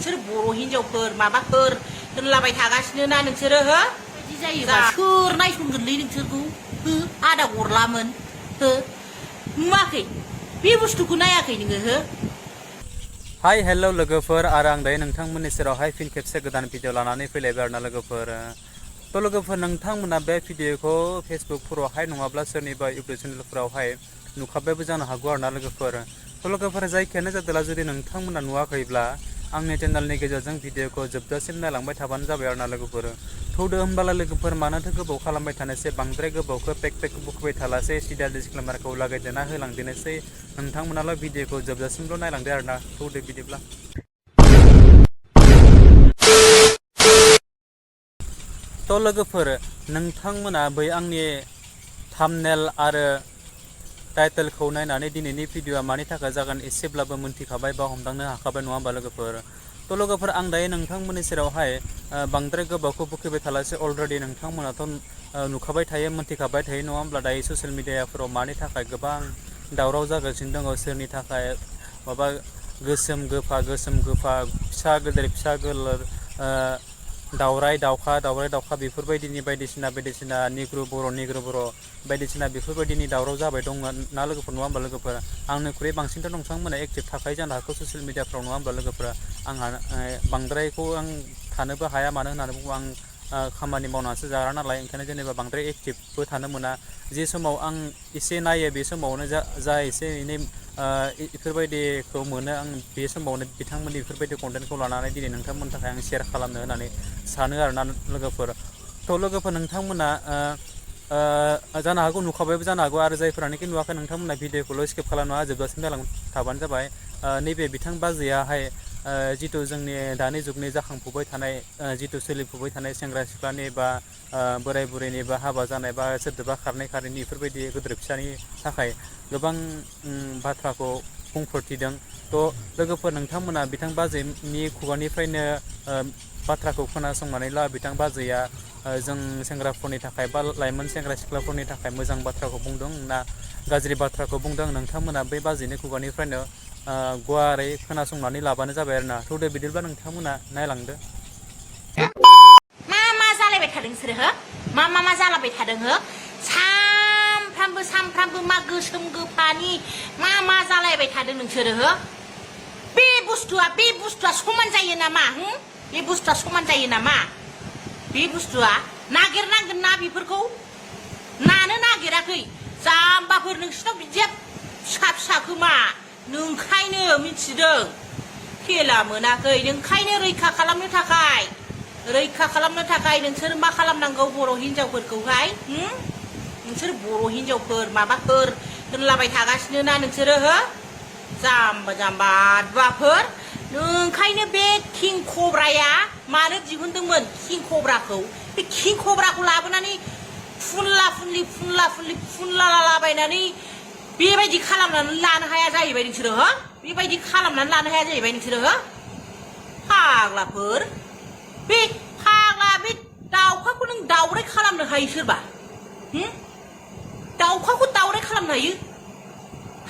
नोंसोर बर' हिनजावफोर माबाफोर होनलाबाय थागासिनो ना नोंसोरो हो बिदि जायोबा सोर नायसनगोनलै नोंसोरखौ हो आदा गरलामोन हो नुवाखै बे बुस्थुखौ नायाखै नोङो हो हाय हेल' लोगोफोर आरो आं दायो नोंथांमोननि सेरावहाय फिन खेबसे गोदान भिडिअ लानानै फैलायबाय आरोना लोगोफोर थ' लोगोफोर नोंथांमोना बे भिडिअखौ फेसबुकफोरावहाय नङाब्ला सोरनिबा इउटुब चेनेलफोरावहाय नुखाबायबो जानो हागौ आरोना लोगोफोर थ' लोगोफोर जायखियानो जादोला जुदि नोंथांमोना नुवाखैब्ला आंनि चेनेलनि गेजेरजों भिडिअखौ जोबजासिम नायलांबाय थाबानो जाबाय आरोना लोगोफोर थौदो होमब्ला लोगोफोर मानोथो गोबाव खालामबाय थानोसै बांद्राय गोबावखौ पेक बुखुबाय थालासै सिदा डिसक्लेमारखौ लागायदेरना होलांदेनोसै नोंथांमोनाल' भिडिअखौ जोबजासिमल' नायलांदो आरोना थौदो बिदिब्ला थ' लोगोफोर नोंथांमोना बै आंनि थाम्बनेल आरो टाइटेलखौ नायनानै दिनैनि भिडिअआ मानि थाखाय जागोन एसेब्लाबो मोनथिखाबाय बा हमदांनो हाखाबाय नङा होमबा लोगोफोर थ' लोगोफोर आं दायो नोंथांमोननि सेरावहाय बांद्राय गोबावखौ बुखिबाय थालासै अलरेडि नोंथांमोनाथ' नुखाबाय थायो मोनथिखाबाय थायो नङा होमब्ला दायो ससियेल मिडियाफोराव मानि थाखाय गोबां दावराव जागासिनो दङ सोरनि थाखाय माबा गोसोम गोफा फिसा गोलोर दावराय दावखा बेफोरबायदिनि बायदिसिना निग्रु बर' बायदिसिना बेफोरबायदिनि दावराव जाबाय दं ना लोगोफोर नङा होमबा लोगोफोर आंनिख्रुइ बांसिनथ' नोंथांमोना एक्टिभ थाखायो जानो हागौ ससियेल मिडियाफ्राव नङा होमबा लोगोफोरा आंहा बांद्रायखौ आं थानोबो हाया मानो होननानै बुङोबा आं खामानि मावनानैसो जाग्रा नालाय ओंखायनो जेनेबा बांद्राय एक्टिभबो थानो मोना जे समाव आं एसे नायो बे समावनो जा एसे एनै बेफोरबायदिखौ मोनो आं बे समावनो बिथांमोननि बेफोरबायदि कन्टेन्टखौ लानानै दिनै नोंथांमोननि थाखाय आं शेयार खालामनो होननानै सानो आरोना लोगोफोर थ' लोगोफोर नोंथांमोना जानो हागौ नुखाबायबो जानो हागौ आरो जायफोरानोखि नुवाखै नोंथांमोना भिडिअखौल' स्किप खालामनाङा जोबजासिम नायलांबाय थाबानो जाबाय नैबे बिथां बाजैयाहाय जिथु जोंनि दानि जुगनि जाखांफुबाय थानाय जिथु सोलिफुबाय थानाय सेंग्रा सिख्लानि बा बोराय बुरैनि बा हाबा जानाय बा सोरदोबा खारनायनि बेफोरबायदि गिदिर फिसानि थाखाय गोबां बाथ्राखौ बुंफोरथिदों थ' लोगोफोर नोंथांमोना बिथां बाजैनि खुगानिफ्रायनो बाथ्राखौ खोनासंनानै ला बिथां बाजैया जों सेंग्राफोरनि थाखाय बा लाइमोन सेंग्रा सिख्लाफोरनि थाखाय मोजां बाथ्राखौ बुंदों ना गाज्रि बाथ्राखौ बुंदों नोंथांमोना बै बाजैनि खुगानिफ्रायनो गुवारै खोनासंनानै लाबानो जाबाय आरोना थौदो बिदिब्ला नोंथांमोना नायलांदो मा जालायबाय थादों नोंसोरो हो मा जालाबाय थादों हो सामफ्रामबो मा गोसोम गोफानि मा जालायबाय थादों नोंसोरो हो बे बुस्थुआ समान जायो नामा बे बुस्थुआ समान जायो नामा बे बुस्थुआ नागिरनांगोन ना बेफोरखौ नानो नागिराखै जाम्बाफोर नोंसिनाव बिदिया फिसा खोमा नोंखायनो मिथिदों खेला मोनाखै नोंखायनो रैखा खालामनो थाखाय नोंसोर मा खालामनांगौ बर' हिनजावफोरखौहाय नोंसोर बर' हिनजावफोर माबाफोर होनलाबाय थागासिनो ना नोंसोरो हो जाम्बा आदबाफोर नोंखायनो बे किं कब्राया मानो दिहुनदोंमोन किं कब्राखौ बे किं कब्राखौ लाबोनानै फुनला लाबायनानै बेबायदि खालामनानै लानो हाया जाहैबाय नोंसोरो हो बेबायदि खालामनानै लानो हाया जाहैबाय नोंसोरो हो फाग्लाफोर बे दाउखाखौ नों दाउराय खालामनो हायो सोरबा दाउखाखौ दाउराय खालामनो हायो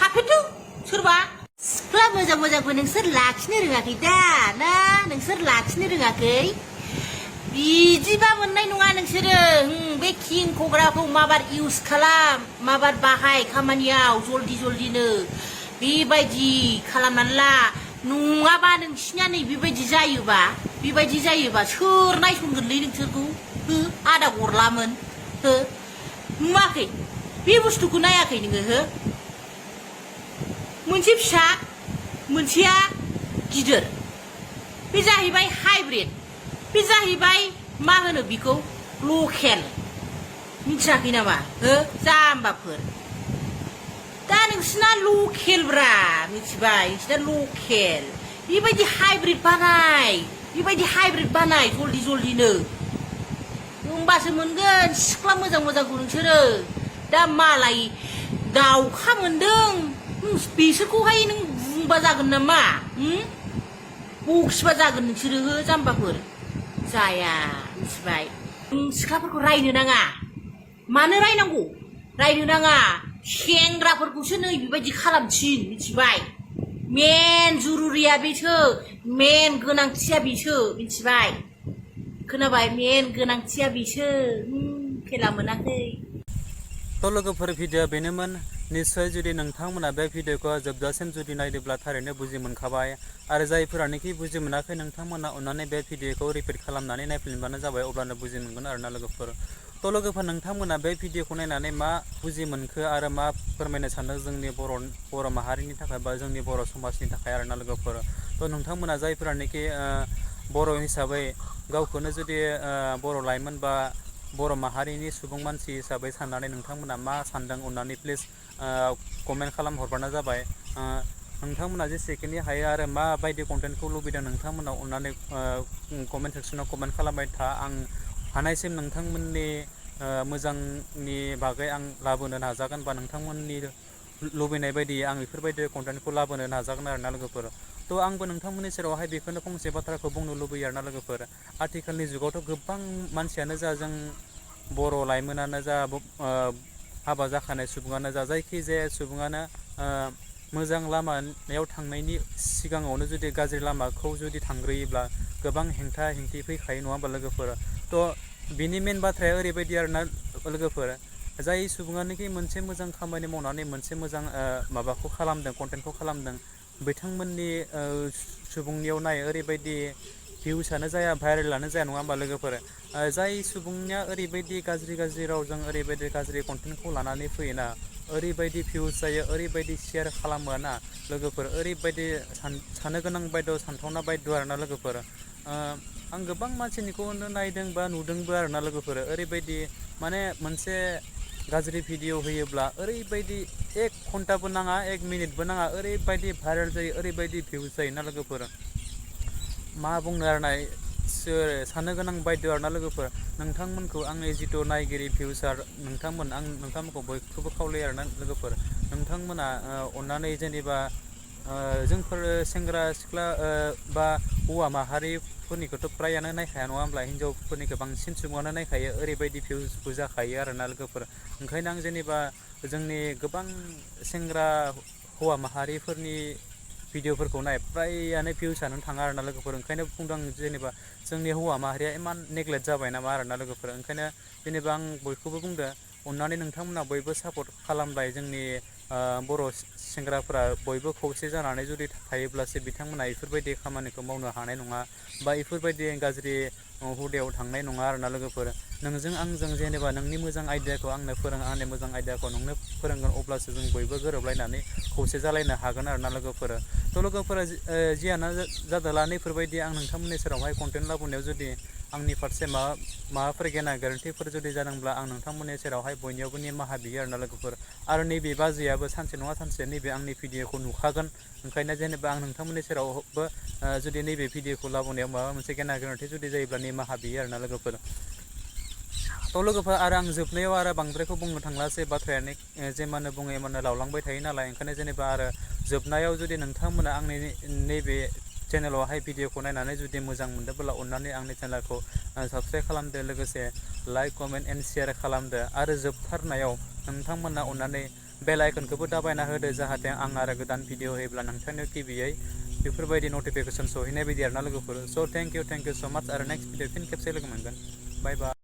हाफेरदों सोरबा सिख्ला मोजांखौ नोंसोर लाखिनो रोङाखै दा ना नोंसोर लाखिनो रोङाखै बिदिबा मोननाय नङा नोंसोरो बे किं कब्राखौ माबार इउज खालाम माबार बाहाय खामानियाव जल्दिनो बेबायदि खालामनानै ला नङाबा नोंसिना नै बेबायदि जायोबा सोर नायसनगोनलै नोंसोरखौ हो आदा गरलामोन हो नुवाखै बे बुस्थुखौ नायाखै नोङो हो मोनसे फिसा मोनसेया गिदिर बे जाहैबाय हाइब्रिद बे जाहैबाय मा होनो बेखौ लकेल मिथियाखै नामा हो जाम्बाफोर दा नोंसिना लकेलब्रा मिथिबाय नोंसिना लकेल बेबायदि हाइब्रिद बानाय जल्दिनो होमबासो मोनगोन सिख्ला मोजांखौ नोंसोरो दा मालाय दाउखा मोनदों बिसोरखौहाय नों बुंबा जागोन नामा बखिबा जागोन नोंसोरो हो जाम्बाफोर जाया मिथिबाय सिख्लाफोरखौ रायनो नाङा मानो रायनांगौ रायनो नाङा सेंग्राफोरखौसो नै बेबायदि खालामथिन मिथिबाय मेन जुरुरिया बेसो मेन गोनांथिया बेसो मिथिबाय खोनाबाय मेन गोनांथिया बेसो खेला मोनाखै तो लोगोफोर भिडिअ बेनोमोन निश्चय जुदि नोंथांमोना बे भिडिअखौ जोबजासिम जुदि नायदोंब्ला थारैनो बुजि मोनखाबाय आरो जायफोरानोखि बुजि मोनाखै नोंथांमोना अन्नानै बे भिडिअखौ रिपिट खालामनानै नायफिनबानो जाबाय अब्लानो बुजि मोनगोन आरोना लोगोफोर तो लोगोफोर नोंथांमोना बे भिडिअखौ नायनानै मा बुजि मोनखो आरो मा फोरमायनो सानदों जोंनि बर' माहारिनि थाखाय बा जोंनि बर' समाजनि थाखाय आरोना लोगोफोर तो नोंथांमोना जायफोरानोखि बर' हिसाबै गावखौनो जुदि बर' लाइमोन बा बर' माहारिनि सुबुं मानसि हिसाबै साननानै नोंथांमोना मा सानदों अन्नानै प्लिज कमेन्ट खालाम हरबानो जाबाय नोंथांमोना जेसेखिनि हायो आरो मा बायदि कन्टेन्टखौ लुबैदों नोंथांमोना अन्नानै कमेन्ट सेक्सनाव कमेन्ट खालामबाय था आं हानायसिम नोंथांमोननि मोजांनि बागै आं लाबोनो नाजागोन बा नोंथांमोननि लुबैनाय बायदि आं बेफोरबायदि कन्टेन्टखौ लाबोनो नाजागोन आरोना लोगोफोर तो आंबो नोंथांमोननि सेरावहाय बेखौनो फंसे बाथ्राखौ बुंनो लुबैयो आरोना लोगोफोर आथिखालनि जुगावथ' गोबां मानसियानो जा जों बर' लाइमोनानो जा हाबा जाखानाय सुबुङानो जा जायखिजाया सुबुङानो मोजां लामायाव थांनायनि सिगाङावनो जुदि गाज्रि लामाखौ जुदि थांग्रोयोब्ला गोबां हेंथा हेंथि फैखायो नङा होमबा लोगोफोर तो बिनि मेन बाथ्राया ओरैबायदि आरोना लोगोफोर जाय सुबुङानोखि मोनसे मोजां खामानि मावनानै मोनसे मोजां माबाखौ खालामदों कन्टेन्टखौ खालामदों बिथांमोननि सुबुंनियाव नाय ओरैबायदि भिउसआनो जाया भाइरेलानो जाया नङा होमबा लोगोफोर जाय सुबुंनिया ओरैबायदि गाज्रि रावजों ओरैबायदि गाज्रि कन्टेन्टखौ लानानै फैयोना ओरैबायदि भिउस जायो ओरैबायदि शेयार खालामो ना लोगोफोर ओरैबायदि साननो गोनां बायद' सानथावना बायद' आरोना लोगोफोर आं गोबां मानसिनिखौनो नायदों बा नुदोंबो आरोना लोगोफोर ओरैबायदि माने मोनसे गाज्रि भिडिअ होयोब्ला ओरैबायदि 1 घन्टाबो नाङा 1 मिनिटबो नाङा ओरैबायदि भाइरेल जायो ओरैबायदि भिउस जायोना लोगोफोर मा बुंनो आरोना साननो गोनां बायद' आरोना लोगोफोर नोंथांमोनखौ आंनि जिथु नायगिरि भिउसार आं नोंथांमोनखौ बयखौबो खावलायो आरोना लोगोफोर नोंथांमोना अन्नानै जेनेबा जोंफोर सेंग्रा सिख्ला बा हौवा माहारिफोरनिखौथ' फ्रायानो नायखाया नङा होमब्ला हिन्जावफोरनिखौ बांसिन सुबुङानो नायखायो ओरैबायदि भिउसबो जाखायो आरोना लोगोफोर ओंखायनो आं जेनेबा जोंनि गोबां सेंग्रा हौवा माहारिफोरनि भिडिअफोरखौ नाय फ्रायानो भिउसआनो थाङा आरोना लोगोफोर ओंखायनो बुंदों आं जेनेबा जोंनि हौवा माहारिया इमान नेग्लेक्ट जाबाय नामा आरोना लोगोफोर ओंखायनो जेनेबा आं बयखौबो बुंदो अन्नानै नोंथांमोना बयबो सापर्ट खालामबाय जोंनि बर' सेंग्राफोरा बयबो खौसे जानानै जुदि थायोब्लासो बिथांमोना बेफोरबायदि खामानिखौ मावनो हानाय नङा बा बेफोरबायदि गाज्रि हुदायाव थांनाय नङा आरोना लोगोफोर नोंजों आंजों जेनेबा नोंनि मोजां आइडियाखौ आंनो फोरों आंनि मोजां आइडियाखौ नोंनो फोरोंगोन अब्लासो जों बयबो गोरोबलायनानै खौसे जालायनो हागोन आरोना लोगोफोर थ' लोगोफोरा जियानो जादोला नैफोरबायदि आं नोंथांमोननि सेरावहाय कन्टेन्ट लाबोनायाव जुदि आंनि फारसे माबाफोर गेना गोरोन्थिफोर जुदि जादोंब्ला आं नोंथांमोननि सेरावहाय बयनियावबो निमाहा बियो आरोना लोगोफोर आरो नैबे बाजैयाबो सानसे नङा सानसे नैबे आंनि भिडिअखौ नुखागोन ओंखायनो जेनेबा आं नोंथांमोननि सेरावबो जुदि नैबे भिडिअखौ लाबोनायाव माबा मोनसे गेना गोरोन्थि जुदि जायोब्ला निमाहा बियो आरोना लोगोफोर थ' लोगोफोर आरो आं जोबनायाव आरो बांद्रायखौ बुंनो थांलासै बाथ्रायानो जेमानो बुङो एमानो लावलांबाय थायो नालाय ओंखायनो जेनेबा आरो जोबनायाव जुदि नोंथांमोना आंनि नैबे चेनेलावहाय भिडिअखौ नायनानै जुदि मोजां मोनदोंब्ला अन्नानै आंनि चेनेलखौ साबस्क्राइब खालामदो लोगोसे लाइक कमेन्ट एन्ड शेयार खालामदो आरो जोबथारनायाव नोंथांमोना अन्नानै बेल आइकनखौबो दाबायना होदो जाहाथे आं आरो गोदान भिडिअ होयोब्ला नोंथांनो गिबियै बेफोरबायदि नटिफिकेसन सहैनाय बायदि आरोना लोगोफोर स' थेंक इउ स' माच आरो नेक्स्ट भिडिअ फिन खेबसे लोगो मोनगोन बाय बाय